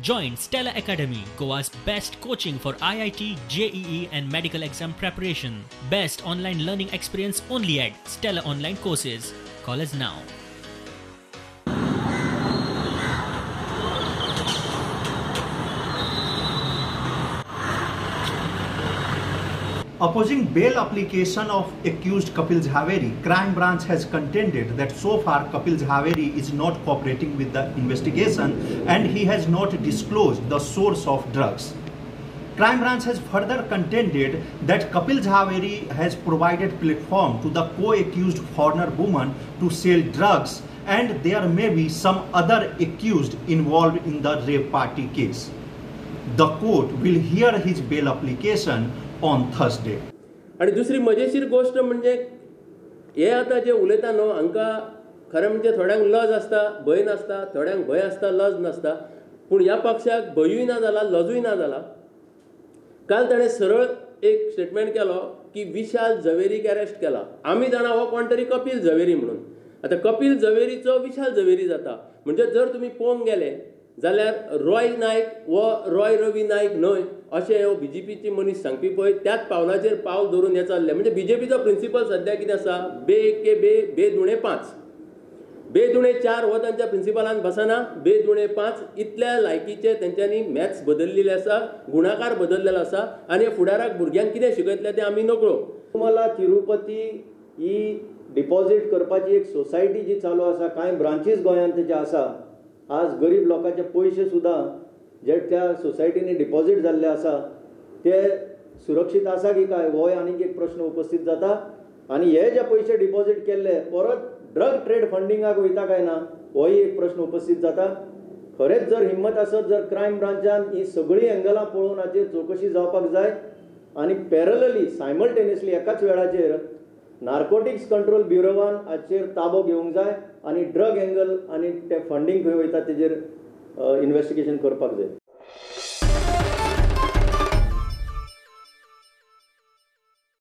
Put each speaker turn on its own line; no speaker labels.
Join Stella Academy, Goa's best coaching for IIT, JEE and medical exam preparation. Best online learning experience only at Stella Online Courses. Call us now.
Opposing bail application of accused Kapil Jhaveri, Crime Branch has contended that so far Kapil Jhaveri is not cooperating with the investigation and he has not disclosed the source of drugs. Crime Branch has further contended that Kapil Jhaveri has provided platform to the co-accused foreigner woman to sell drugs and there may be some other accused involved in the rave party case. The court will hear his bail application on Thursday.
आणि दुसरी मजेशीर गोष्ट म्हणजे हे आतां जे उलयता न्हू हांकां खरें म्हणजे थोड्यांक लज आसता, भंय नासता, थोड्यांक भंय आसता, लज नासता. पूण ह्या पक्षाक भंयूय ना जाला, लजूय ना जाला. काल ताणें सरळ एक स्टेटमेंट केलो की विशाल झवेरीक अरेस्ट केला. आमी जाणा हो कोण तरी कपिल झवेरी म्हणून. आतां कपिल झवेरीचो विशाल झवेरी जाता. म्हणजे जर तुमी पळोवंक गेले जाल्यार रॉय नायक वो रॉय रवी नायक न्हय अशें हो बीजेपीची मनीस सांगपी पळय त्याच पावलाचेर पावल धरून हें चल्लें. म्हणजे बीजेपीचो प्रिंसिपल सद्या कितें आसा, बे के बे, बे दुणे पांच, बे दुणे चार हो तांच्या प्रिंसिपलान बसना, बे दुणे पांच इतल्या लायकीचे तेंच्यांनी मॅथ्स बदललेले आसा, गुणाकार बदललेलो आसा आनी फुडाराक भुरग्यांक कितें शिकयतले तें आमी नकळो.
तुम्हाला तिरुपती ही डिपॉझीट करपाची एक सोसायटी जी चालू आसा, कांय ब्रांचीस गोंयांत तेजे आसा. आज गरीब लोकांचे पयशे सुद्दां जे त्या सोसायटींनी डिपॉझीट जाल्ले आसा ते सुरक्षीत आसा की काय होय आनीक एक प्रश्न उपस्थित जाता. आनी हे जे पयशे डिपॉझीट केल्ले परत ड्रग ट्रेड फंडिंगाक वयता काय ना होय एक प्रश्न उपस्थित जाता. खरेंच जर हिम्मत आसत जर क्रायम ब्रांचान ही सगळीं एंगलां पळोवन हाचेर चवकशी जावपाक जाय आनी पॅरलली सायमल्टेनियसली एकाच वेळाचेर नार्कोटिक्स कंट्रोल ब्युरोवान हाचेर ताबो घेवंक जाय आनी ड्रग एंगल आनी ते फंडींग खंय वयता तेजेर इन्वेस्टिगेशन करपाक जाय.